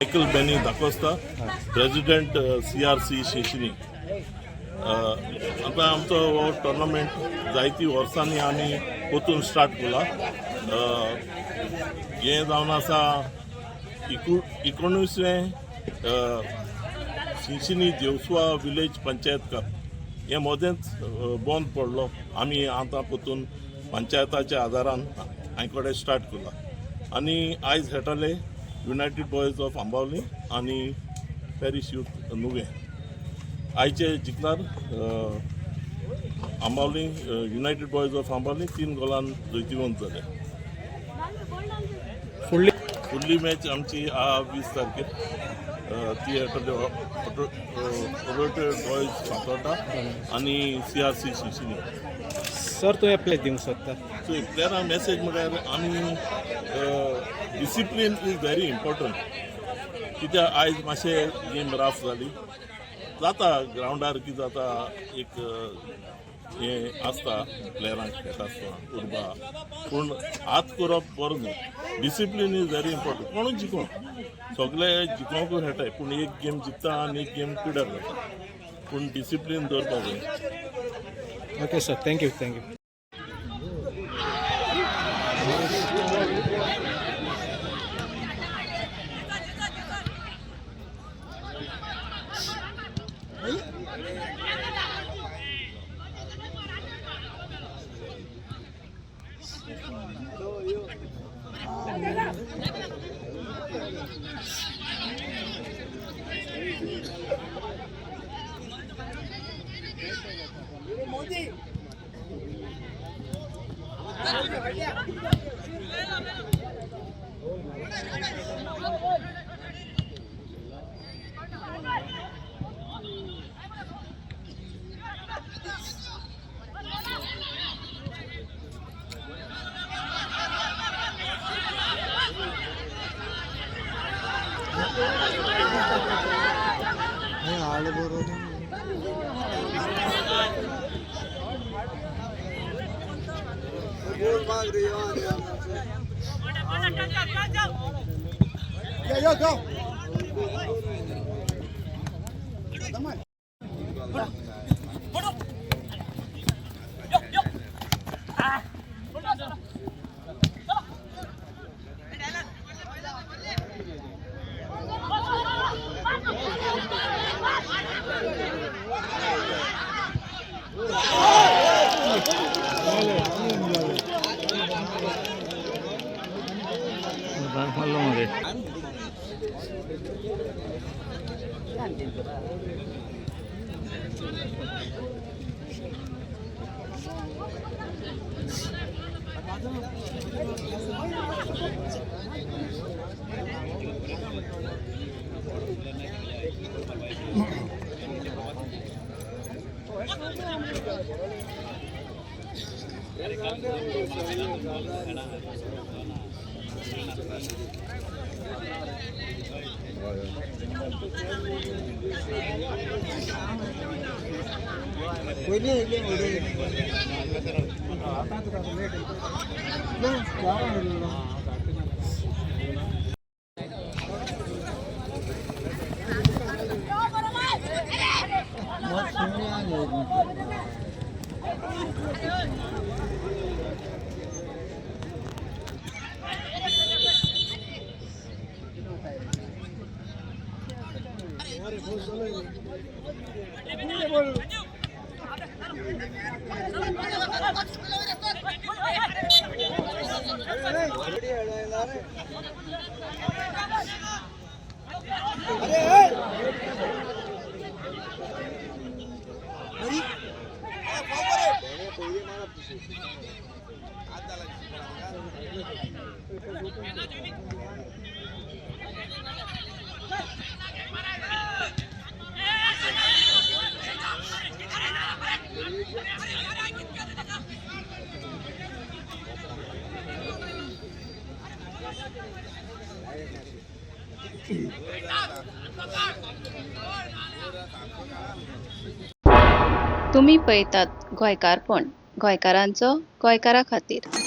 Michael Benny D'Costa, president CRC Shinshini. आतां आमचो हो टोर्नामेंट जायती वर्सांनी आमी परतून स्टार्ट केला. हें जावन आसा 19वें शिंशिनी देवसुआ विलेज पंचायत कप. हें मदेंच बंद पडलो. आमी आतां परतून पंचायताच्या आदारान हांय कडेन स्टार्ट केला आनी आयज खेळटाले युनायटेड बॉयज ऑफ आंबावली आनी पॅरीस यूथ नुवें. आयचे जिखणार Ambaulim, united boys of Ambaulim 3 गोलान जैतिवंत जाले. फुडली? फुडली मॅच आमची आहा 20 तारखेर. ती खेळटले ऑटोटेड बॉयज फातोर्डा आनी CRC Shinshini. Sir, तुवें प्ले दिवंक सोदता? सो प्लेयरांक मॅसेज म्हळ्यार आमी डिसिप्लीन is very important, कित्याक आयज मातशें गेम राफ जाली. जाता ग्रावंडार कितें जाता, एक हें आसता प्लेयरांक खेळटा आसतना उर्बा, पूण हात करप बरो न्हू. Discipline is very important. कोणूच जिखूं, सगळे जिखोंकूय खेळटाय, पूण एक गेम जिखता आनी एक गेम पिड्यार जाता, पूण डिसिप्लीन दवरपाक जाय. Okay sir, thank you, thank you. Yo, yo, go. तुमी पळयतात गोंयकारपण, गोंयकारांचो गोंयकारा खातीर.